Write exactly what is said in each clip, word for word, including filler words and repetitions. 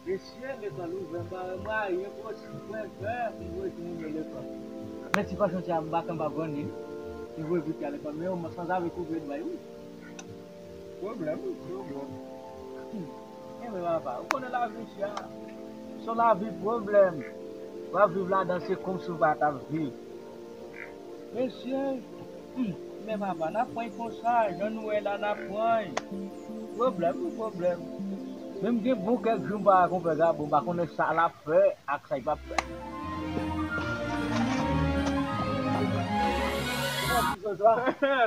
Mesye, lekòl ouvè, m pa wè mwayen posib mwen fè pou m voye timoun yo lekòl. Men ti kòchon sa a, m pa ka pa konn li. Li voye pitit la lekòl, men yo sanzave kouvèt bay, wi. Pwoblèm, wi, pwoblèm. Hmm. Enben, papa, ou konnen lavi, chè a. Se yon lavi pwoblèm. W ap viv ladan, se kòmsi w pa t ap viv. Mesye, hmm, men papa, n ap pran konsa, jan nou wè la, n ap pran. Pwoblèm, wi, pwoblèm. Menm gen bon kèk jou m pa wè konpè Gabo, m pa konnen sa l ap fè ak sa l p ap fè.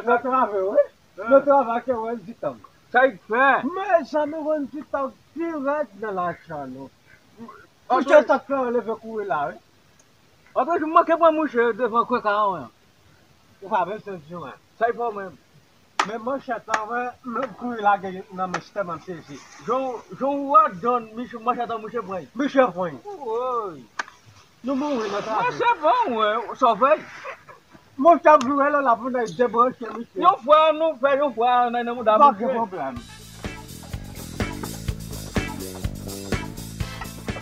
Nan travay, wi. Nan travay ke Wendy Tang. Sa l fè? Mezanmi, Wendy Tang pi rèd nan lachan nou. Mouche, sa k fè w leve kouri la, wi. Antre jou, m manke pran mouche devan kwen kay an. Ou pa bezwen di mwen. Sa l fè w menm? Men manchèt la, wè, m kouri lage nan men, tèlman m sezi. Jan, jan w wè donn, miche, manchèt an, mouche pran. Mouche pran. Woy. Nou mouri nan travay. Mwen se bon, wè, sovè. Mouche ap vire lè la pou n al debranche, miche. Yon fwa nou fè, yon fwa nan, nan mouda, pa gen pwoblèm.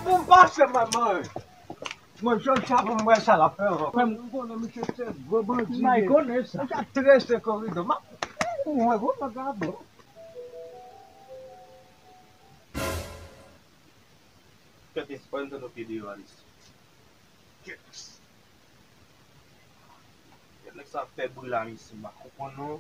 Pou m pase, manman. Mwen jodi a pou m wè sa l ap fè ankò. Frè m, m konnen misye se gwo bandi. M konnen sa. Misye ap trese koridò. M ap mwen gwo bagay bon. Kèt espwa m tande pye deyò a isi. Kèt. Kèt nèg sa ap fè bri la isi, m pa konprann non.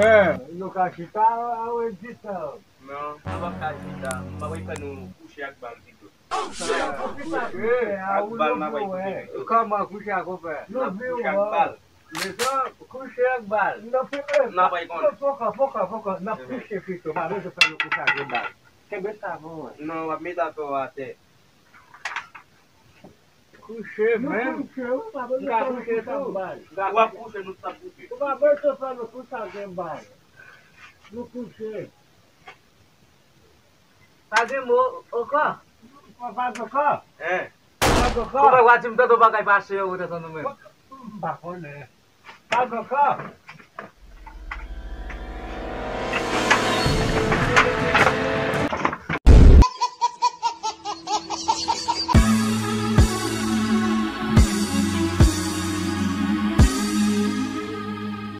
Eh, nou ka chita a Wendy Tang? Non, nou p ap ka chita. M pa wè fè nou kouche ak bal pito. Kouche ak bal, n ap kouche pito. Kòman kouche ak konpè? N ap kouche ak bal. Mezanmi, kouche ak bal. N ap kouche. Poko, poko, poko. N ap kouche pito. Pa bezwen fè nou kouche ak bal. Kenbe sa pou mwen. Non, w ap met atò atè. Kouche menm. Nou kouche, wi, pa bezwen fè nou kouche ak bal. W ap kouche, nou t ap kouche. Ou pa bezwen fè nou kouche ak bal. Nou kouche. Pa gen mo ankò. Pa, pa gen ankò. Hein? Pa gen ankò. Konpè, w a di m tande yon bagay pase yo, ou te tande menm. M pa konnen. Pa gen ankò.